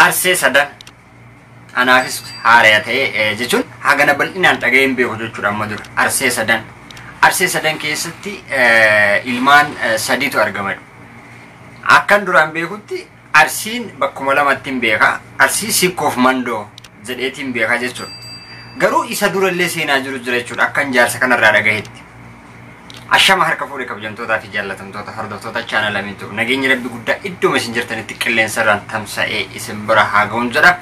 Arsee sadan anaafis haaraa ta'e jechuun hagana bal'inaan dhaga'een beeku jechuudha amma dura. Arsee sadan. Arsee sadan keessatti ilmaan sadiitu argama. Akkan duraan beekutti Arsiin bakkuma lamatti hin beeka. Arsii Sikkoof Mandoo jedheetiin beeka jechuudha. Garuu isa durallee seenaa jiru jira jechuudha akkan jaarsa kanarraa dhagahetti. Ashama harka fuudhee kabajamtootaa fi jaallatamtoota hordoftoota chaanala Miintuu. Nageenyi Rabbi guddaa idduma isin jirtanitti qilleensarraan tamsa'ee isin bira haa ga'uun jedha.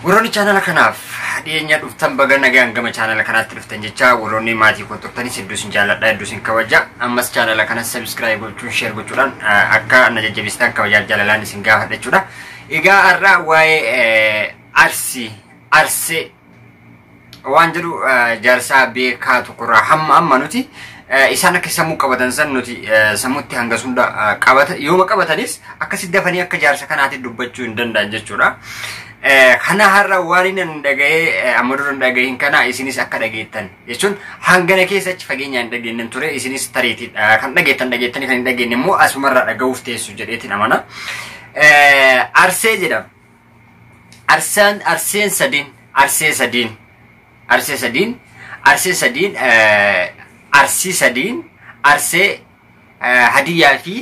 Warroonni chaanala kanaaf dhiyeenya dhuftan baga nagaan gama chaanala kanaatti dhuftan jecha warroonni maatii koo turtanis hedduu isin jaalladha, hedduu isin kabaja. Ammas chaanala kana subscribe gochuun share gochuudhaan akka na jajjabeessitan kabajaaf jaalalaan isin gaafadha jechuudha. Egaa har'a waa'ee Arsii, Arsee waan jedhu jaarsaa beekaa tokkorraa hamma amma nuti isaan akka sammuu qabatan san nuti sammuutti hanga sunda qabata yooma qabatanis akkasi dafanii akka jaarsa kanaatti dubbachuu hin danda'an jechuudha. Kana har'a waan inni hin dhaga'ee amma dura hin dhaga'iin kana isinis akka dhageettan jechuun hangana keessa achi fageenyaan hin dhageenyen ture isinis tariitiidha kan dhageettan dhageettanii kan hin dhageenye immoo asumarraa dhaga'uuf teessu jedheetiin amana. Arsee jedhama. Arsaan Arseen sadiin Arsee sadiin Arsee sadiin Arsee sadiin Arsii sadiin Arsee Hadiyyaa fi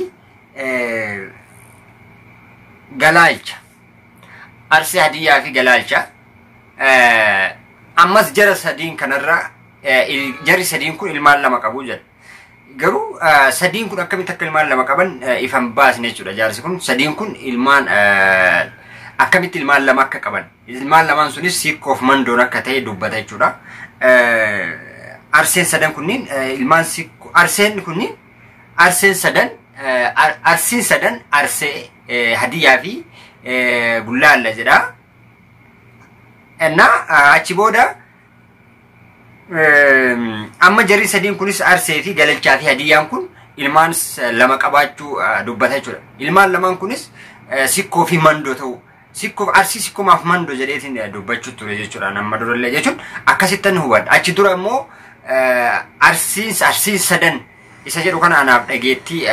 Galaalcha. Arsee Hadiyyaa fi Galaalcha. Ammas jara sadiin kanarra jarri sadiin kun ilmaan lama qabu jedha. Garuu sadiin kun akkamitti akka ilmaan lama qaban ifan baasne jechuudha. Jaarsi kun sadiin kun ilmaan akkamitti ilmaan lama akka qaban. Ilmaan lamaan sunis Sikkoof Mandoon akka ta'e dubbata jechuudha. Arseen sadan kunniin ilmaan Sikkoo Arseen kunniin Arseen sadan Arsiin sadan Arsee Hadiyyaa fi Gullaalla jedha. Innaa achi booda amma jarri sadiin kunis Arsee fi Galalchaa fi Hadiyyaan kun ilmaan lama qabaachuu dubbata jechuudha. Ilmaan lamaan kunis Sikkoo fi Mandoo ta'u. Sikkoo Arsii Sikkomaaf Mandoo jedheetiin dubbachuu ture jechuudha. Nama durallee jechuun akkasittan hubadha. Achi dura immoo Arsiin sadan isa jedhu kana anaaf dhageettii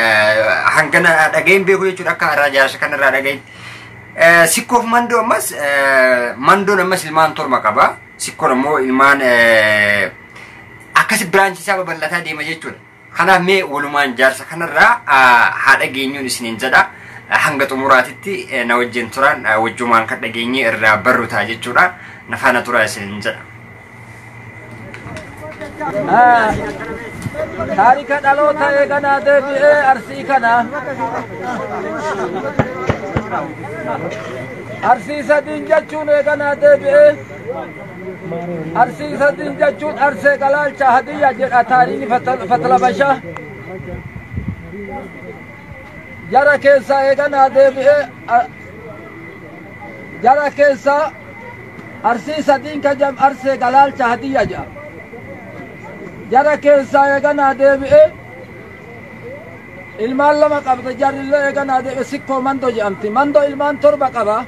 hangana dhageen beeku jechuudha akka irraa jaarsa kanarraa dhagayetti. Sikkoof Mandoo ammas Mandoon ammas ilmaan torba qaba. Sikkoon ammoo ilmaan akkasi biraanchi isaa babal'ataa deema jechuudha. Kanaaf mee walumaan jaarsa kanarraa haa dhageenyuun isiniin jedha. Hanga xumuraatitti na wajjin turan wajjumaan kan dhageenye irraa barru ta'a jechuudha. Na faana turaa isiniin jedha. Taarika dhaloota eeganaa deebi'ee Arsii kana. Arsii sadiin jechuun eeganaa deebi'ee Arsii sadiin jechuun Arsee Galaalcha Hadiyya jedha taariikni Fatlabashaa. Jara keessaa eeganaa deebi'ee jara keessaa Arsii sadiin ka jedhamu Arsee Galaalcha Hadiyya jedhama. Jara keessaa eeganaa deebi'ee ilmaan lama qabda jarrillee eeganaa deebi'e Sikkoo Mandoo jedhamti. Mandoo ilmaan torba qaba.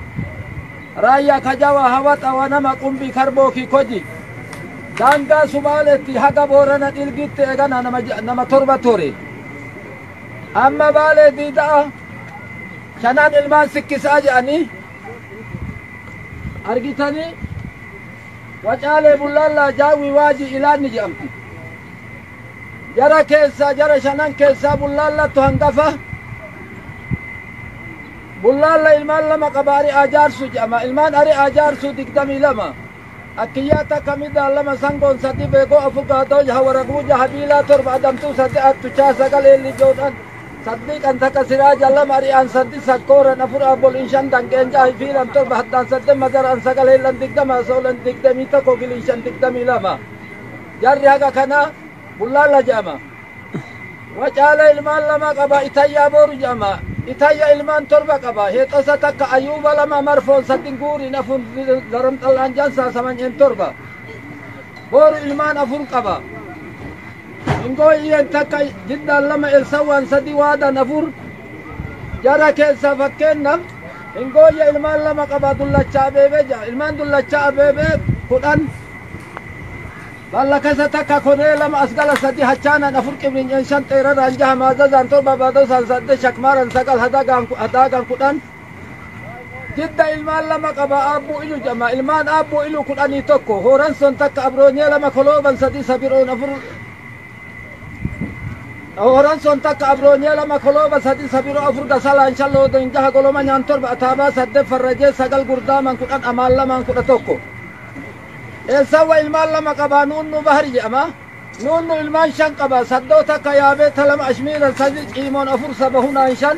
Raayyaa Kajawa Hawaxa Wanama Qumbii Karbookii Koji. Daangaa Sumaaleetti haga Boorana Dhilgitti eeganaa nama torba ture. Amma Baalee Diida'a shanan ilmaan sikkisaa jedhanii argitanii Wacaalee Bullaallaa Jaawwii Waajii Ilaanni jedhamti. Jara keessaa jara shanan keessaa Bullaallattu hangafa. Bullaalla ilmaan lama qaba Ari'aa Jaarsuu jedhama. Ilmaan Ari'aa Jaarsuu 22. Akkiyyaa takka midhaan lama sangoon sadi beekoo afur gaadoo jaha waraquu jaha biilaa torba adamtuu sadi attuchaa sagal eelli joodhan saddiiqan takka siraaja lama ari'aan sadi sakkooran afur abbolin shan danqeen jaha fiilan torba haddaan sadde madaraan sagal heellan 20 soolan 21 giliin shan 22. Jarri haga kana Bullaalla jedhama. Wacaala ilmaan lama qaba Itayyaa Booru jedhama. Itayya ilmaan torba qaba. Heexosa takka Ayuuba lama marfoon sadin guuriin afur daramxallaan jansaa samanyeen torba. Booru ilmaan afur qaba. Hingooyyeen takka jiddaan lama elsawwaan sadi waadan afur. Jara keessaa fakkeennaaf hingooyya ilmaan lama qaba Dullachaa Abeebee jedhama. Ilmaan Dullachaa Abeebee 10. Ballakasa takka konee lama asgala sadi hachaanan afur qibrinyen shan xeeraraan jaha maazazaan torba baadosaan sadde shakmaaran sagal hadaagaan 10. Jidda ilmaan 2 qaba Aabbuu Ilu jedhama. Ilmaan Aabbuu Ilu 11. Hooran son takka Abroonyee 2 Kolooban 3 Sabiroon 4. Hooran son takka Abroonyee 2 Kolooba 3 Sabiroo 4 Gasalaan 5 Loodon 6 Goloma Nyaan 7 Ataabaa 8 Farrajee 9 Gurdaaman 10 Amaan 2 11. Eessaawwa ilmaan 2 qaba Nuunnu Bahari jedhama. Nuunnu ilmaan 5 qaba. Saddoo takka Yaabee 2 Ashmiira 3 Ciimoon 4 Sabahunaan 5.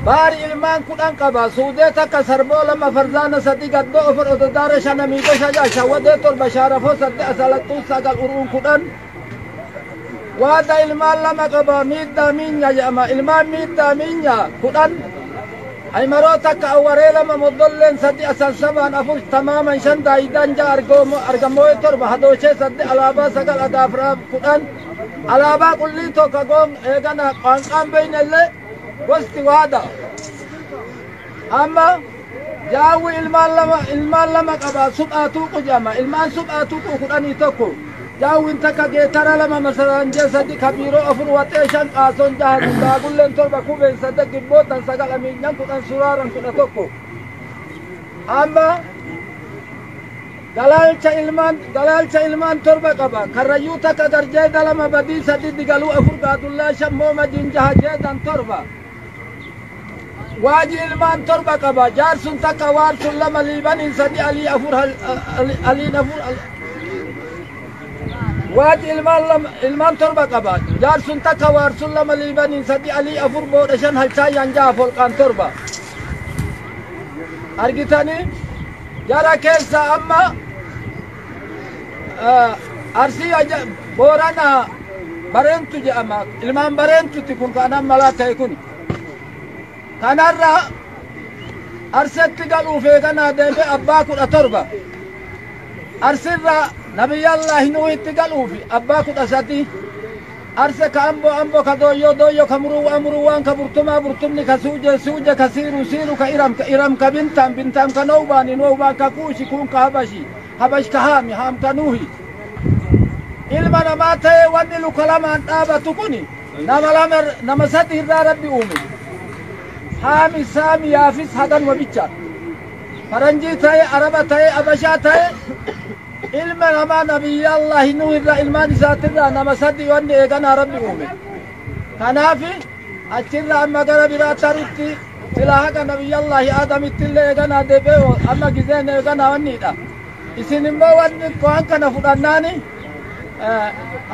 Baari ilmaan 10 qaba. Suudee takka Sarboo 2 Farzaana 3 Gaddoo 4 Ododaara 5 Miidho 6 Shawwadee 7 Shaarafoo 8 Asalattuu 9 Uruun 10. Waada ilmaan 2 qaba. Miiddaa Miinya jedhama. Ilmaan Miiddaa Miinya 10. Aymaroo takka Awwaree 2 Moddolleen 3 Asansabaan 4 Tamaaman 5 Daayidaan 6 Argamooyee 7 Hadooshee 8 Alaabaa 9 Adaafraa 10. Alaabaa Qullii tokko goon eegana qaanqaan beeynellee gosti waada. Amma jaawwi ilmaan 2 qaba. Suphaa tuuqu jedhama. Ilmaan suphaa tuuqu 11. Jaawwin takka Geetara 2 Masaranjee 3 Kabiiroo 4 Waxee 5 Qaason 6 Daagulleen 7 Kubeen 8 Gibbootan 9 Amiinyan 10 Suraaran 11. Amma galaalcha ilmaan 7 qaba. Karrayyuu takka Garjeeda 2 Badii 3 Digaluu 4 Gaadullaa 5 Mooma Jinjaha Jeedan 7. Waaji ilmaan 7 qaba. Jaarsun takka Waarsun 2 Liibaniin 3 Alii 4 Aliin 4. Waaji ilmaan 7 qaba. Jaarsun takka Waarsun 2 Liibaniin 3 Alii 4 Boodha 5 Halchaayyaan 6 Folqaan 7. Argitanii jara keessa amma Arsii Boorana Bareentu jedhama. Ilmaan Bareentuti kun kan amma malaa ta'e kun. Kanarra Arsetti galuuf eeganaa deemee abbaa 17. Arsirra Nabiyyallaahi Nuuhitti galuuf abbaa 13. Arse ka Amboo Amboo ka Dooyyoo Dooyyoo ka Muruwwaa Muruwwaan ka Burtumaa Burtumni ka Suujee Suuje ka Siiru Siiru ka Iram ka Iram ka Bintaam Bintaam ka Noowbaani Noowbaan ka Kuushi Kuun ka Habashi Habash ka Haami Haam ka Nuuhi. Ilma namaa ta'ee wanni luka lamaan dhaabatu kuni nama 3 irraa Rabbi uume. Haami Saami Yaafis hagan wabicha. Faranjii ta'ee Araba ta'ee Abashaa ta'ee ilma namaa Nabiyyallaahi Nuuh irraa ilmaan isaatirraa nama 3 wanni eeganaa Rabbi uume. Kanaaf achirraa amma gara biraa tarutti silaa haga Nabiyyallaahi Aadamitti illee eeganaa deebi'ee amma gizeen eeganaa wanniidha. Isin immoo wanni waan kana fudhannaani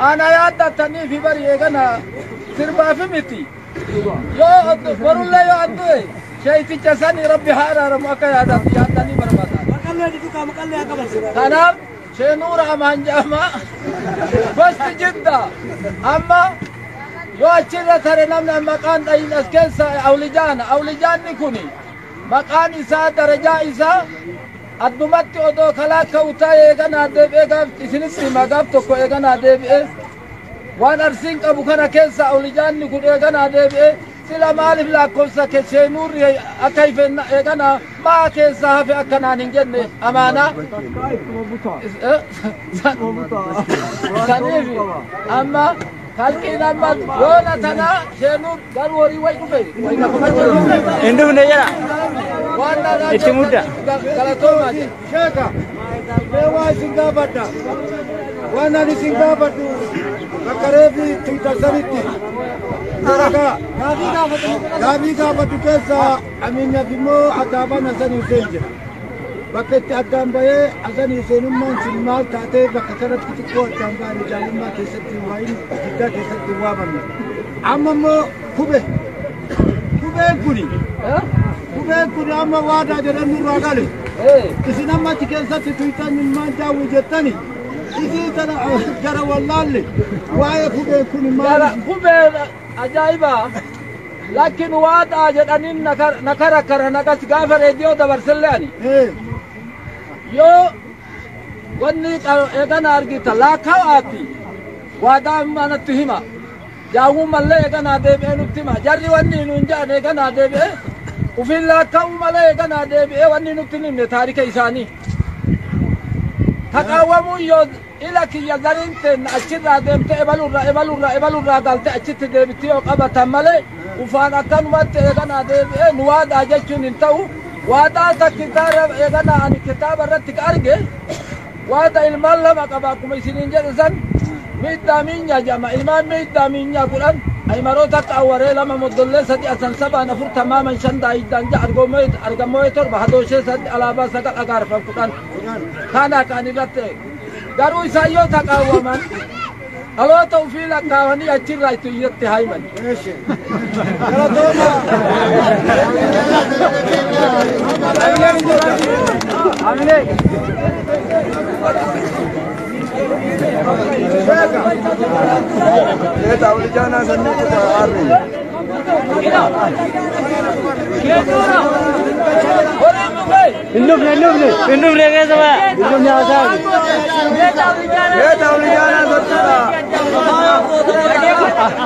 ana yaaddattanii fi bari eeganaa sirbaafi miti. Yoo borullee yoo addu'e sheeyticha sani Rabbi haa araaramu akka yaaddanii barbaada. Kanaaf Sheenuura amaan jedhama. Gosti Jidda amma yoo achirra tare namni maqaan dhayin as keessa Awlijaana. Awlijaanni kuni maqaan isaa darajaa isaa addumatti odoo kalaa ka'u ta'e eeganaa deebi'ee gaaf isinitti hima gaaf tokko eeganaa deebi'ee waan Arsiin qabu kana keessa Awlijaanni kun eeganaa deebi'ee sila maaliif lakkoofsa Sheenuurri akka ifenna eeganaa maa keessaa hafe akkanaan hin jenne amaanaa. Saniif amma kalqiin amma yoona tanaa Sheenuur garuu horii wayi dhufe. Hin dhufne jedha. Itti mudda. Galatoomaa jedha. Sheeka, mee waa isin gaafadha. Waan ani isin gaafadhu bakka reefi tuytarsanitti. Ragaa gaafii gaafadhu keessa Amiinyaaf immoo akaabaan Hasan Hussein jira. Bakka itti addaan bahee Hasan Huseenummaan sun maal taatee bakka kanatti xiqqoo addaan bahanii jaallummaa keessatti hin waa'in Jiddaa keessatti hin waamamne. Amma immoo kubee. Kubeen kuni amma waadaa jedhan nurraa gale. Isin amma achi keessatti tuytan ilmaan Jaawwii jettani. Isii tana gara wallaalle waa'ee kubeen kuni maal? Kubeen ajaa'iba. Lakin waadaa jedhaniin nakara kara nakas gaafa reediyoo dabarsellee ani. Yoo wanni eegana argita laakkaa'aati waadaa manatti hima. Jaawwuu mallee eeganaa deebi'ee nutti hima. Jarri wanni nuun jedhan eeganaa deebi'ee ufiin laakka'uu malee eeganaa deebi'ee wanni nutti hin himne taarika isaanii. Taqaawwamuu yoo ila kiyya zariin teenna achirraa deemte ebalurraa ebalurraa ebalurraa galte achitti deebitti yoo qabatan malee ufaan akkanumatti eeganaa deebi'ee nu waadaa jechuun hin ta'u. Waadaa kitaaba eegana ani kitaaba irratti arge waada ilmaan lama qaba akkuma isiniin jedhe san miidhaa miinyaa jedhama ilmaan miidhaa miinyaa 10 aymaroota akka awwaree 2 moddollee 3 asan sabaan 4 tamaaman 5 daayiddaan 6 argamooyee 7 hadooshee 3 alaabaa 9 agaarfan 10 kana kan irratti garuu isaan yoo taqaawwaman dhaloota ofii lakkaawanii achirraa itti iyyatti haayiman. Indufne keessa baya. Indufne haasaa.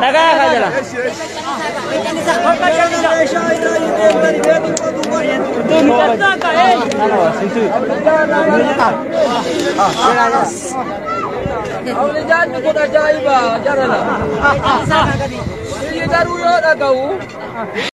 Dhagaa haa jala. Awlijaanni kun ajaa'iba jarana. Biyyi garuu yoo dhaga'u.